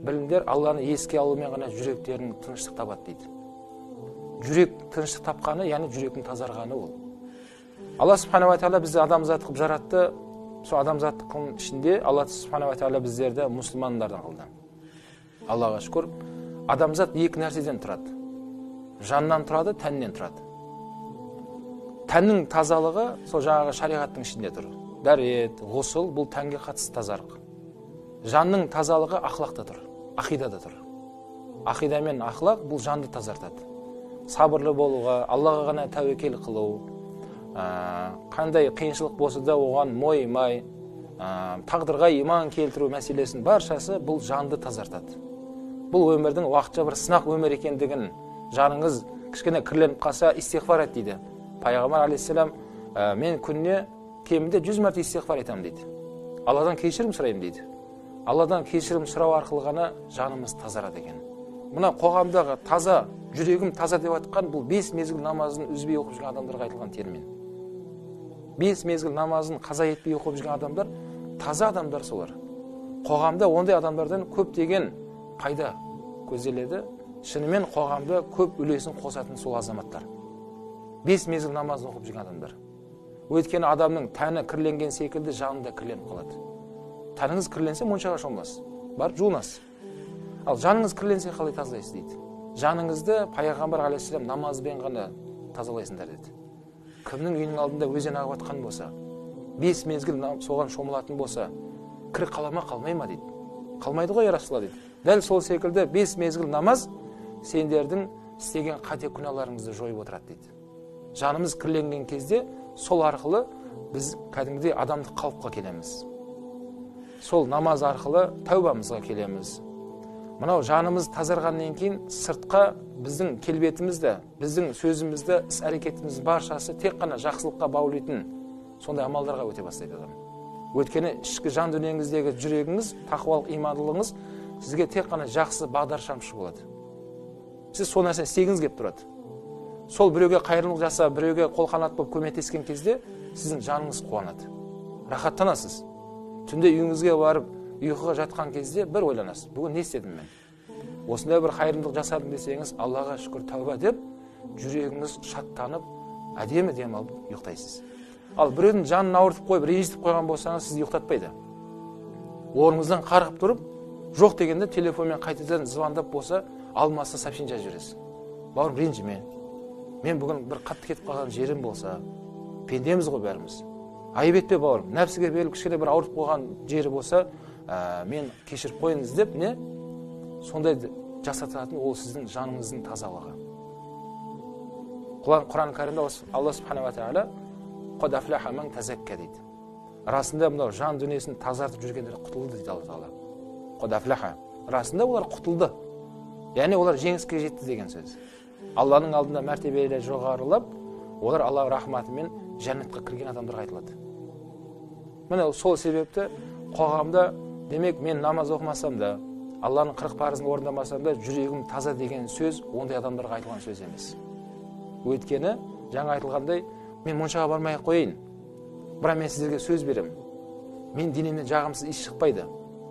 Біліңдер, Алланы еске алумен ғана жүректерің тыныштық табады дейді. Жүрек тыныштық тапқаны, яғни жүректің тазарғаны ол. Алла субханала тағала бізді адамзат қылып жаратты. Сол адамзаттықтың ішінде Алла субханала тағала біздерді мұсылмандардан қылды. Аллаға шүкір, адамзат екі нәрседен тұрады. Жаннан тұрады, тәннен тұрады. Тәннің тазалығы сол жаңағы шариғаттың ішінде тұр. Дәрет, ғұсыл бұл тәнге қатысты тазалық. Жанның тазалығы ақлақта тұр, ақидада тұр. Ақида мен ақлақ бұл жанды тазартады. Сабырлы болуға, Аллаға ғана тәуекел қылу, қандай қиыншылық болса да оған мойымай, тағдырға иман келтіру мәселесін баршасы бұл жанды тазартады. Бұл өмірдің уақытша бір сынақ өмір екендігін, жаныңыз кішкене кірленіп қалса истиғфар ет дейді. Пайғамбар алейхиссалам, мен күніне кемінде 100 мәрте истиғфар етемін дейді. Алладан кешірім сұраймын дейді. Алладан кешірім сұрау арқылы ғана жанымыз тазарады екен. Мына қоғамдағы таза, жүрегім таза деп айтқан бұл 5 мезгіл намазын үзбей оқып жүрген адамдарға айтылған термин. 5 мезгіл намазын қаза етпей оқып жүрген адамдар таза адамдар солар. Қоғамда ондай адамдардан көптеген пайда көзделеді. Шынымен қоғамда көп үлесін қосатын сол азаматтар. 5 мезгіл намазын оқып жүрген адамдар. Өйткені адамның тәні кірленген секілді жаны да кірленіп қалады. Тәніңіз кірленсе моншаға шомыласыз, барып жуынасыз. Ал жаныңыз кірленсе қалай тазалайсыз дейді. Жаныңызды пайғамбар алейхиссалам намазбен ғана тазалайсыңдар деді. Кімнің үйінің алдында өзен ағып жатқан болса, 5 мезгіл соған шомылатын болса, кір қала ма, қалмай ма дейді. Қалмайды ғой, Расулалла дейді. Дәл сол секілді 5 мезгіл намаз сендердің істеген қате күнәларыңызды жойып отырады дейді. Жанымыз кірленген кезде сол арқылы біз кәдімгідей адамдық қалыпқа келеміз. Сол намаз арқылы тәубамызға келеміз. Мынау жанымыз тазарғаннан кейін сыртқа біздің келбетімізді, біздің сөзімізді, іс-әрекетіміз баршасы тек қана жақсылыққа баулитын сондай амалдарға өте бастайды адам. Өйткені ішкі жан дүниеңіздегі жүрегіңіз, тақуалық имандылығыңыз сізге тек қана жақсы бағдаршамшы болады. Сіз сол нәрсені істегіңіз келіп тұрады. Сол біреуге қайырымдылық жасап, біреуге қолқанат болып көмектескен кезде сіздің жаныңыз қуанады. Рахаттанасыз. Түнде үйіңізге барып ұйқыға жатқан кезде бір ойланасыз. Бүгін не істедім мен? Осындай бір қайырымдылық жасадым десеңіз, Аллаға шүкір, тәуба деп, жүрегіңіз шаттанып, әдемі демалып ұйықтайсыз. Ал біреудің жанын ауыртып қойып, ренжітіп қойған болсаңыз, сізді ұйықтатпайды. Орныңыздан қарғып тұрып, жоқ дегенде телефонмен қайтадан звондап болса, алмаса сообщение жазып жібересіз. Бауырым, ренжіме. Мен бүгін бір қатты кетіп қалған жерім болса, пендеміз ғой бәріміз. Айып етпе бауырым, нәпсіге беріліп кішкене бір ауыртып қойған жері болса, мен кешіріп қойыңыз деп, не? Сондай жасататын ол сіздің жаныңыздың тазалығы. Құран Кәрімде Алла субханала тағала «Қад афлаха ман тазакка» дейді. Расында мынау жан дүниесін тазартып жүргендер құтылды дейді Алла тағала. «Қад афлаха». Расында олар құтылды. Яғни олар жеңіске жетті деген сөз. Алланың алдында мәртебелері жоғарылап, олар Алла рахматымен жәннатқа кірген адамдарға айтылады. Міне сол себепті қоғамда, демек мен намаз оқымасам да, Алланың 40 парызын орындамасам да, жүрегім таза деген сөз ондай адамдарға айтылған сөз емес. Өйткені жаңа айтылғандай, мен моншаға бармай ақ қояйын, бірақ мен сіздерге сөз беремін. Мен денемнен жағымсыз иіс шықпайды.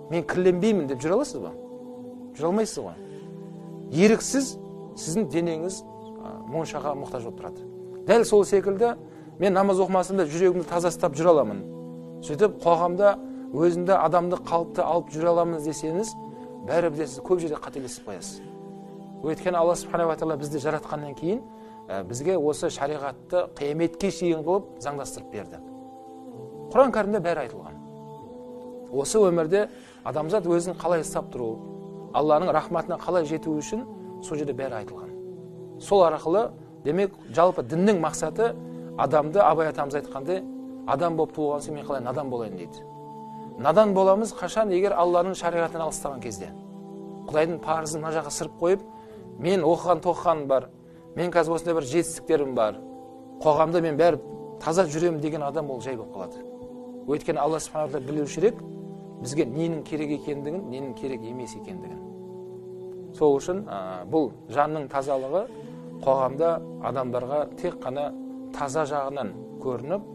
Мен кірленбеймін деп жүре аласыз ба? Жүре алмайсыз ғой. Еріксіз сіздің денеңіз моншаға мұқтаж болып тұрады. Дәл сол секілді мен намаз оқымасам да жүрегімді таза ұстап жүре аламын. Сөйтіп қоғамда өзімді адамдық қалыпты алып жүре аламын десеңіз, бәрібір де сіз көп жерде қателесіп қоясыз. Өйткені Алла субханала тағала бізді жаратқаннан кейін бізге осы шариғатты қияметке шейін қылып заңдастырып берді. Құран Кәрімде бәрі айтылған. Осы өмірде адамзат өзін қалай ұстап тұру, Алланың рахматына қалай жету үшін сол жерде бәрі айтылған. Сол арқылы, демек, жалпы діннің мақсаты адамды, Абай атамыз айтқандай, адам болып туылған соң мен қалай надан болайын дейді. Надан боламыз қашан, егер Алланың шариғатынан алыстаған кезде. Құдайдың парызын мына жаққа сырып қойып, мен оқыған тоқығаным бар, мен қазір осындай бір жетістіктерім бар, қоғамда мен бәрі таза жүремін деген адам ол жай болып қалады. Өйткені Алла субханала тағала білушірек бізге ненің керек екендігін, ненің керек емес екендігін. Сол үшін бұл жанның тазалығы қоғамда адамдарға тек қана таза жағынан көрініп,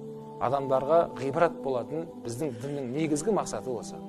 адамдарға ғибрат болатын біздің діннің негізгі мақсаты осы.